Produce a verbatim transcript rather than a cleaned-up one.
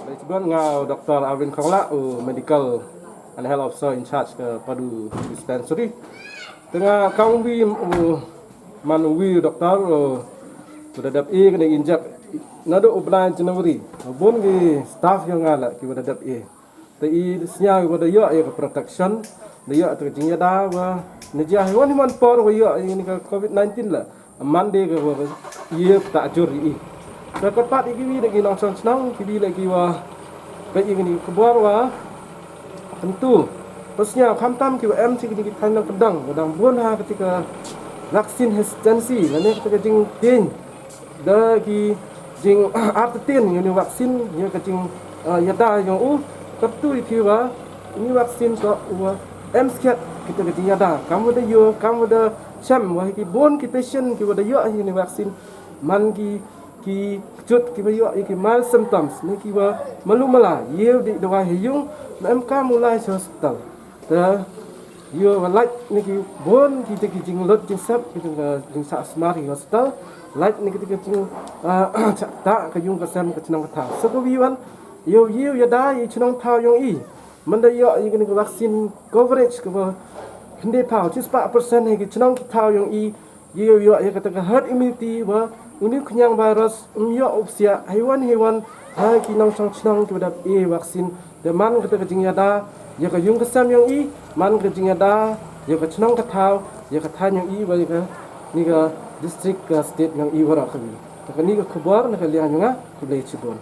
Khublei shibun, nga u Doktor Arvin Konglah, u Medical and Health Officer in charge ka Padu Dispensary. Te nga kam wi u man u wi u doktor u da dep e kane injek naduh u bnai January. Bun ki staff yong nga la ki wa da dep e. Te i sñiaw i wa da yoh ïa ka protection, da yoh ïa ka jingïada wa na jia hi wan hi man por wa yoh ïa ni ka covid nineteen la. Monday ka wa ïa ta jur i. Ka ka pat i ki wi da ki nongshong shnong ki wi la ki wa ba i ni khubor wa tentu. Ba sñiaw khamtam ki wa em chi ki ki thaiñ nongkyndong wa dang bun ha ka ti ka vaccine hesitancy, lane ka ti ka jingtieng da ki jing artatien ïa ni vaccine ïa ka jing, ah, ïada yong u. Katu i ti wa ni vaccine ka wa em skhet kita ka jingïada. Kam wa da ïoh, kam wa da chem wa ki bun ki patient ki wa da ïoh ïa ni vaccine. Man ki ki jut ki wa ïoh ïa ki mild symptoms ne ki wa malu mala ïa di dawai ha yung, ma em kam u lai sha hospital. Te ïoh wa lait ne ki bun ki te ki jinglut jingsep ki jing, jingsah smar ki hospital. Lait ne ki te ki jing, ah, ta ka yung ka sem ka chnong ka thaw. So ka wi wan ïoh ïoh ïada ïa chnong thaw yong i. Manda ïoh ïa ki ne ki vaccine coverage ka wa hynde phaw chi spah percent ha ki chnong ki thaw yong i. Ïoh ïoh ïa kata ka herd immunity wa uni khñiang virus um ïoh u psiah haiwan haiwan ha ki nongshong shnong ki wa da e vaccine. Te man kata ka jingïada ïa ka yung ka sem yong i, man ka jingïada ïa ka chnong ka thaw, ïa ka thaiñ yong i wa ïa ka ni ka district ka state yong i wa ra ka wi. Te ka ni ka khubor na ka liang yong nga, khublei shibun.